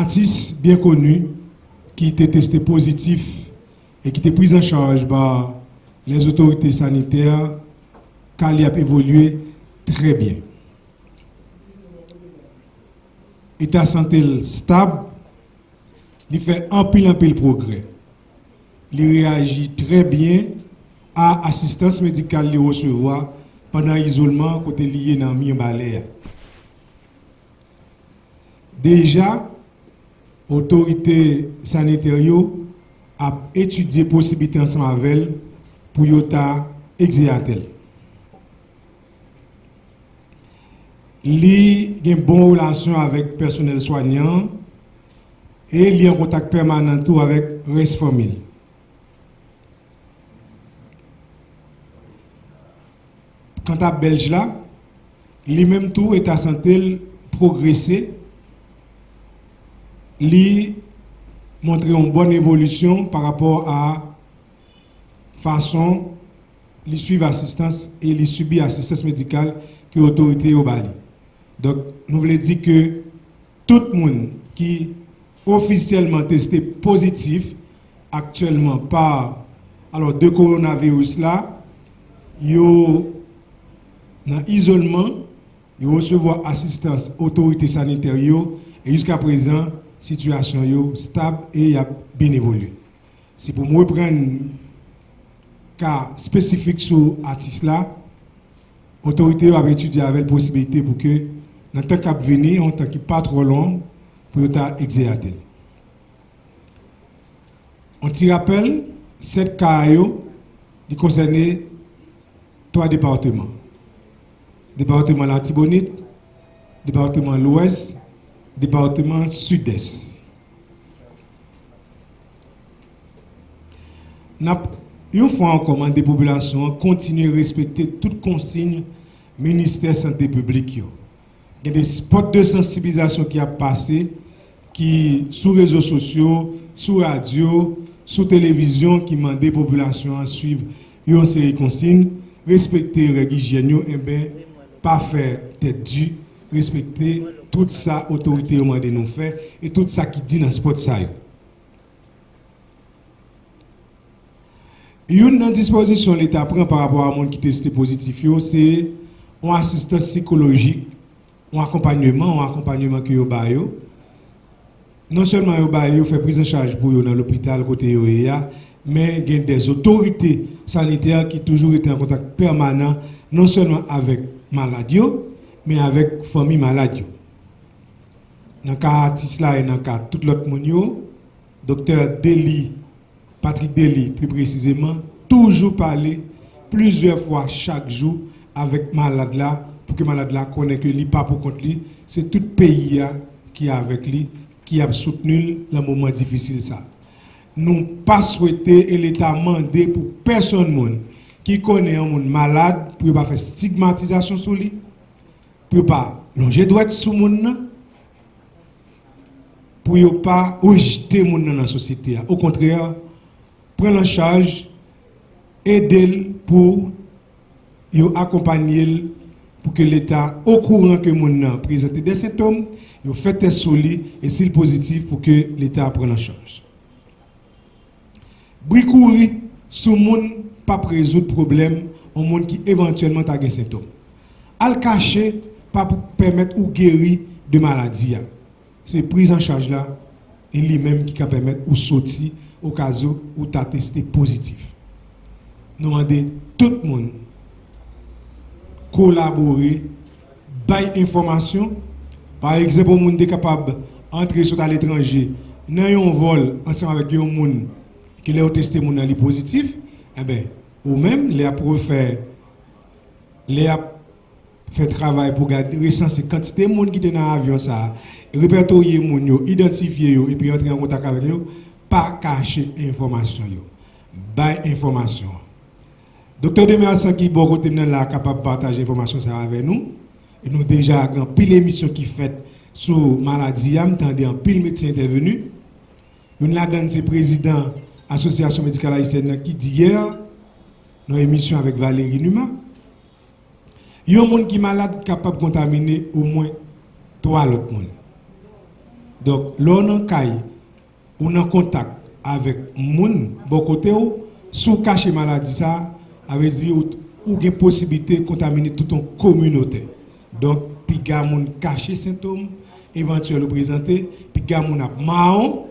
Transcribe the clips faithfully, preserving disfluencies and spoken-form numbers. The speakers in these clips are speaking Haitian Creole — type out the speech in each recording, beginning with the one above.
atis byen koni ki te teste pozitif e ki te priz an chaj pa lèzotorite sanitè, ka li ap evolye trè byen. Eta sante l stab, li fè anpil, anpil pwogrè. Li reyaji trè byen a asistans medikal li resevwa pandan izolman kote li ye nan Mirbalè a. Deja, otorite sanitè yo ap etidye posiblite ansanm avè l pou yo ta egzeyate l. Li gen bon relasyon avèk pèsonèl swanyan an e li an kontak pèmanan tou avèk rès fanmi l. Kanta Bèlj la, li menm tou, eta sante l pwogrese, li montre yon bòn evolisyon pa rapò a fason li swiv asistans e li sibi asistans medikal ke otorite yo ba li. Donk, nou vle di ke tout moun ki ofisyèlman teste pozitif aktyèlman pa, alò, de kowonaviris la, yo nan izolman, yo resevwa asistans otorite sanitè yo, e jiska prezan, sitiyasyon yo stab e y ap byen evolye. Si pou m reprann ka espesifik sou atis la, otorite yo ap etidye avè l posiblite pou ke, nan tan k ap vini, yon tan ki pa twò long, pou yo ta egzeyate l. Yon ti rapèl, sèt ka a yo, li konsène twa depatman. Depatman Latibonit, depatman Lwès, depatman Sidès. N ap, yon fwa ankò, mande popilasyon an kontinye respekte tout konsiy Ministè Sante Piblik yo. Gen de spòt de sansibilizasyon ki ap pase, ki sou rezo sosyo, sou radyo, sou televizyon, ki mande popilasyon an swiv yon seri konsiy, respekte règ ijyèn yo, enben, pa fè tèt di, respekte tout sa otorite yo mande nou fè e tout sa ki di nan spòt sa yo. Youn nan dispozisyon Leta pran pa rapò a moun ki teste pozitif yo, se yon asistans sikolojik, yon akonpanyeman, yon akonpanyeman ke yo ba yo. Non sèlman yo ba yo, yo fè priz an chaj pou yo nan lopital kote yo ye a, men gen dèzotorite sanitè ki toujou rete an kontak pèmanan, non sèlman avèk malad yo, men avèk fanmi malad yo. Nan ka atis la e nan ka tout lòt moun yo, Doktè Dely, Patrick Dely, pi presizeman, toujou pale plizyè fwa chak jou avèk malad la, pou ke malad la konnen ke li pa pou kont li, se tout peyi a ki avèk li, ki ap soutni l nan moman difisil sa. Nou pa swete e Leta mande pou pèsonn moun ki konnen yon moun malad, pou yo pa fè stigmatizasyon sou li, pou yo pa lonje dwèt sou moun nan, pou yo pa rejte moun nan nan sosyete a. Okontrè, pran l an chaj, ede l pou yo akonpanye l, pou ke Leta okouran ke moun nan prezante de sentòm, yo fè tès sou li, e si l pozitif, pou ke Leta pran l an chaj. Bri kouri sou moun p ap rezoud pwoblèm yon moun ki evantyèlman ta gen sentòm. Al kache p ap pèmèt ou geri de maladi a. Se priz an chaj la, e li menm ki ka pèmèt ou soti okazo ou ta teste pozitif. Nou mande tout moun kolabore, bay enfòmasyon. Pa egzanp, yon moun te kapab antre sot aletranje nan yon vòl ansanm avèk yon moun ke lè yo teste moun nan li pozitif, enben, ou menm, lè y ap refè, lè y ap fè travay pou gade, resanse kantite moun ki te nan avyon sa a, repètorye moun yo, idantifye yo, epi antre an kontak avèk yo, pa kache enfòmasyon yo. Bay enfòmasyon an. Doktè Demersan ki bò kote m nan la kapab pataje enfòmasyon sa yo avè nou. E nou deja gen anpil emisyon ki fèt sou maladi a, m tande anpil medsen entèveni. Youn ladan l se prezidan Asosyasyon Medikal Ayisyèn nan ki di yè, nan emisyon avèk Valérie Numa, yon moun ki malad kapab kontamine omwen twa lòt moun. Donk, lè w nan kay, ou nan kontak avèk moun bò kote w, si w kache maladi sa a, sa vle di ou, ou gen posiblite kontamine tout yon kominote. Donk, piga moun kache sentòm evantyèl ou prezante, piga moun ap mawon,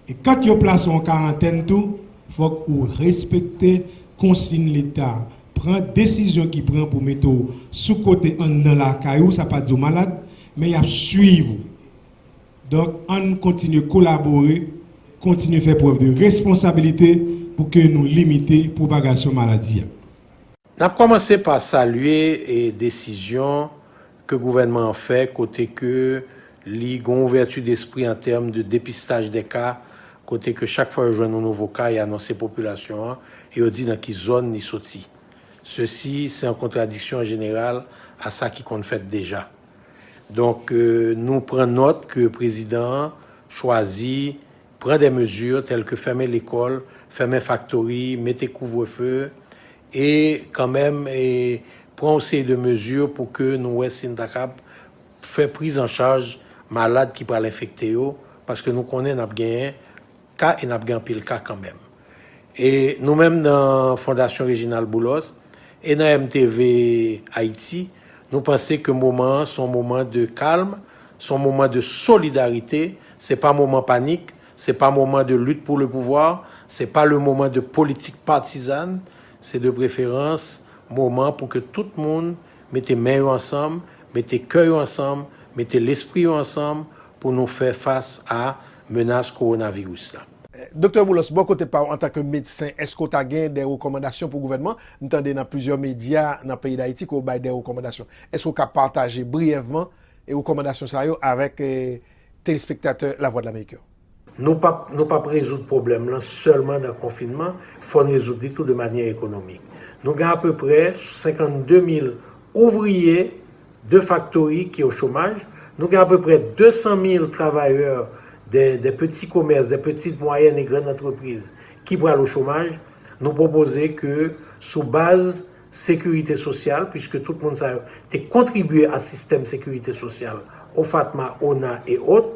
e kan yo plase w an karantèn tou, fòk ou respekte konsiy Leta. Pran desizyon ki pran pou mete w sou kote anndan lakay ou, sa pa di w malad, men y ap swiv ou. Donk, ann kontinye kolabore, kontinye fè prèv de responsabilite pou ke nou limite pwopagasyon maladi a. N ap kòmanse pa salye e desizyon ke gouvènman an fè kote ke li gon ouvèti despri an tèm de depistaj de ka, kote ke chak fwa yo jwenn yon nouvo ka, y anonse popilasyon an e yo di nan ki zòn li soti. Sesi se an kontradiksyon an jeneral a sa ki konn fèt deja. Donk, euh, nou pran nòt ke prezidan an chwazi pran de mezi tèl ke fèmen lekòl, fèmen faktori, mete kouvrefe, e kanmenm, e pran yon seri de mezi pou ke nou wè si n ta kab fè priz an chaj malad ki pral enfekte yo, paske nou konnen n ap genyen ka e n ap gen anpil ka kanmenm. E nou menm nan Fondasyon Reginald Boulos e nan M T V Ayiti, nou panse ke moman an se yon moman de kalm, se yon moman de solidarite, se pa moman panik, se pa moman de lutte pour le pouvoir, se pa le moman de politik patizàn, se de preferans moman pou ke tout moun mete men yo ansanm, mete kè yo ansanm, mete lespri yo ansanm pou nou fè fas a menas kowonaviris la. Doktè Boulos, bò kote pa w, antanke medsen, èske w ta gen de rekòmandasyon pou gouvènman? M tande nan plizyè medya nan peyi Dayiti ke w bay de rekòmandasyon. Èske w ka pataje briyèvman e rekòmandasyon sa yo avèk, e, telespektatè Lavwadlamerik yo? Nou p ap, nou p ap rezoud pwoblèm lan sèlman nan konfinman, fò n rezoud li tou de manyè ekonomik. Nou gen apeprè senkannde mil ouvriye de faktori ki o chomaj. Nou gen apeprè de san mil travayè de, de peti komès, de peti, mwayèn e grann antrepriz ki pral o chomaj. Nou pwopoze ke sou baz sekirite sosyal, piske tout moun sa yo te kontribye a sistèm sekirite sosyal, OFATMA, ONA e ot,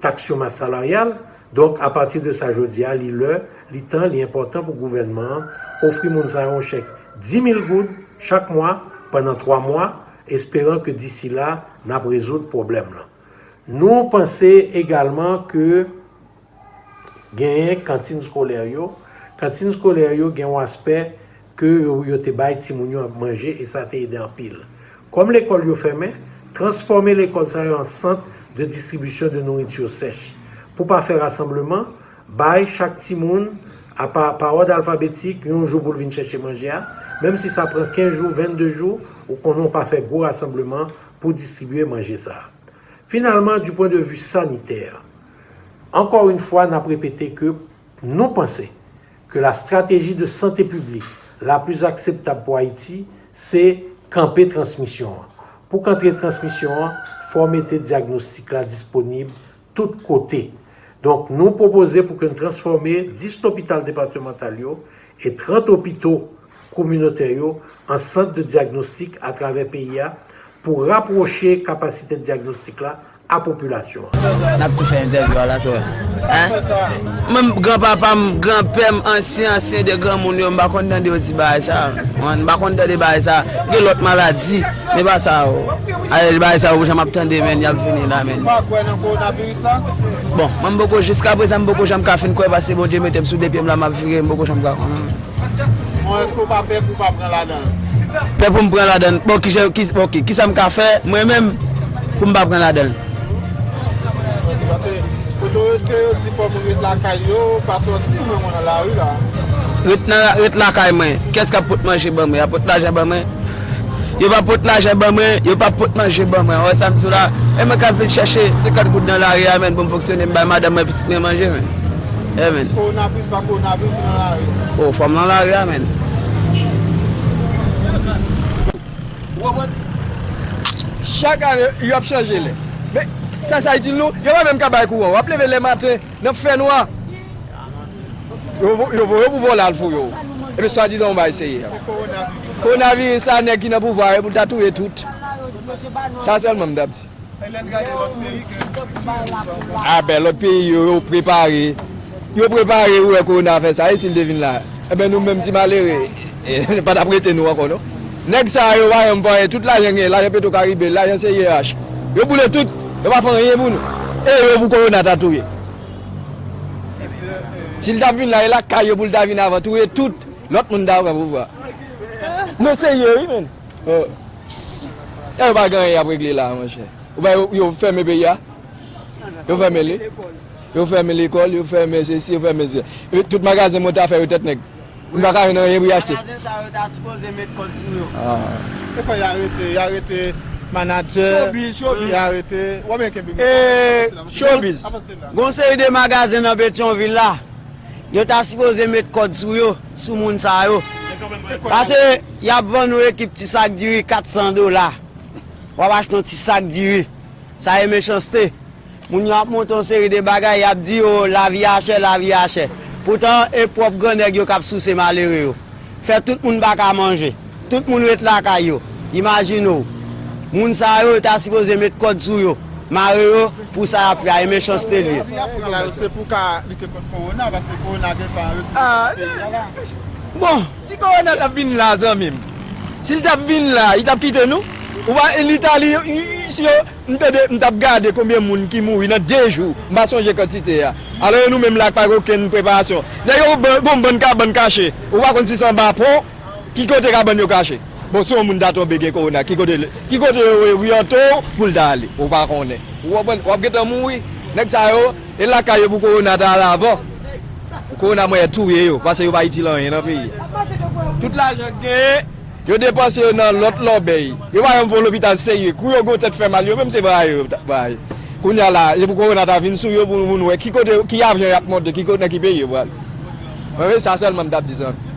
taksyon mas salaryal. Donk, apati de sa, jodi a, li lè, li tan, li enpòtan pou gouvènman an ofri moun sa yo yon chèk di mil goud chak mwa pandan twa mwa, esperan ke disi la, n ap rezoud pwoblèm lan. Nou panse egalman ke genyen kantin skolè yo. Kantin skolè yo gen yon aspè ke yo, yo te bay timoun yo ap manje e sa te ede anpil. Kòm lekòl yo fèmen, transfòme lekòl sa yo an sant de distribisyon de nouriti sèch. Pou pa fè rasanbleman, bay chak timoun, apa, pa òd alfabetik, yon jou pou l vin chèche manje a, menm si sa pran kenz jou, vennde jou, ou konnen w pa fè gwo rasanbleman pou distribiye manje sa a. Finalman, du point de vue sanitaire, encore une fois, n ap repete ke nou panse ke la stratégie de santé publique la plus acceptable pour Haïti, se kanpe transmisyon an. Pou kanpe transmisyon an, fò mete dyagnostik la disponib tout kote. Donk, nou pwopoze pou ke n transfòme dis lopital depatmantal yo e trant opito kominotè yo an sant de dyagnostik atravè peyi a pou rapwoche kapasite dyagnostik la a popilasyon an. N ap tou fè entèvyou a la sou. Hein? Mwen, granpapa m, granpè m, ansyen, ansyen de granmoun yo, m pa konn tande yo di bagay sa. Mwen, m pa konn tande bagay sa. Gen lòt maladi, men pa sa yo. Alè bagay sa yo, jan m ap tande, men, y ap vini la, men. Ou pa kwè nan kowonaviris la? Bon, mwen, m poko, jiska prezan, m poko janm ka fin kwè, paske Bondye mete m sou de pye m la, m ap vire, m poko janm ka konnen. Bon, èske w pa pè pou w pa pran ladan l? Pè pou m pran ladan l? Bon, ki jan, ki, ok, kisa m ka fè, mwen menm, pou m pa pran ladan l? Paske kote w rete, yo di fò moun ret lakay yo, pa sòti, mwen, mwen nan lari la. Ret nan, ret lakay mwen. Kiyès k ap pot manje ban mwen? Y ap pot lajan ban mwen? Yo p ap pot lajan ban mwen, yo p ap pot manje ban mwen. Ou wè sa m di w la? E mwen k ap vin chèche senkant goud nan lari a, men, pou m fonksyone, m bay madanm mwen, pitit mwen manje, men. Yeah, man. Kowonaviris pa kowonaviris, nan lari. Oh, fò m nan lari a, man. Ou konprann? Chak ane, yo ap chanje lè. Men, sa, sa itil nou, yo pa menm ka bay kouran. W ap leve lè maten, nan fènwa. Yo vo-, yo voye w pou vòlè al fouye w. Epi swadizan w bay seye a. Kowonaviris la, nèg ki nan pouvwa a, e pou l ta touye tout. Sa sèlman m t ap di. A ben, lòt peyi yo, yo prepare. Yo prepare, ou wè kowona fè sa, e si l te vin la? Enben, nou menm ti malere, nou pa t ap rete nou ankò, non. Nèg sa yo, pa janm fè anyen, tout lajan gen, lajan Petro Caribe, lajan C I H. Yo boule tout, yo pa fè anyen pou nou. E yo pou kowona ta touye. Si l t ap vin la, e lakay yo pou l ta vin avan, touye tout, lòt moun ta pran pouvwa. Nou serye, wi, menn. E yo pa gen anyen y ap regle la, monchè. Ou pa yo, yo fèmen peyi a? Yo fèmen li. Yo fèmen lekòl, yo fèmen sesi, yo fèmen sesi. Epi tout magazen monte afè yo tèt nèg. Nou pa ka jwenn anyen pou y achte. Magazen sa yo ta sipoze met kòd sou yo. Ah. E fò y arete, y arete manadjè, y arete, w ap byen kenbe mikwo. E showbiz. Avanse la. Gon seri de magazen nan Petyonvil la, yo ta sipoze met kòd sou yo, sou moun sa yo. Paske y ap vann yon ekip ti sak diri kat san dola. W ap achte yon ti sak diri. Sa e mechanste. Moun yo ap monte yon seri de bagay, y ap di, "O, lavi a chè, lavi a chè." Poutan, e pwòp gran nèg yo k ap souse malere yo. Fè tout moun pa ka manje. Tout moun ret lakay yo. Imajine w. Moun sa yo, yo ta sipoze met kòd sou yo. Mare yo pou sa y ap fè a, e mechanste l ye. Lavi a pran la, se pou ka lite kont kowona, paske kowona gentan retire peyi a la. Bon, si kowona t ap vin la, zanmi m, si l t ap vin la, li t ap kite nou? Ou pa, li ta, li, si yo, m tande, m t ap gade konbyen moun ki mouri nan de jou, m pa sonje kantite a. Alò, e nou menm la k pa gen okenn preparasyon. Nèg yo gon bann kabann kache. Ou pa konn si se anba pon, ki kote kabann yo kache. Bon, si yon moun ta tonbe gen kowona, ki kote, ki kote yo oryanto pou l ta ale? Ou pa konnen. Ou konprann? W ap gentan mouri. Nèg sa yo, e lakay yo pou kowona ta al avan. Kowona mwen touye yo, paske yo pa itil anyen nan peyi. Tout lajan k genyen, yo depanse yo nan lòt lòbèy. Yo pa janm fè yon lopital serye. Kou yo gon tèt fè mal, yo menm se braye yo ta-, braye. Kounye a la, e pou kowona ta vin sou yo pou moun wè ki kote, ki avyon y ap monte, ki kote, nan ki peyi yo prale. Mwen, se sa sèlman m t ap di, zanmi.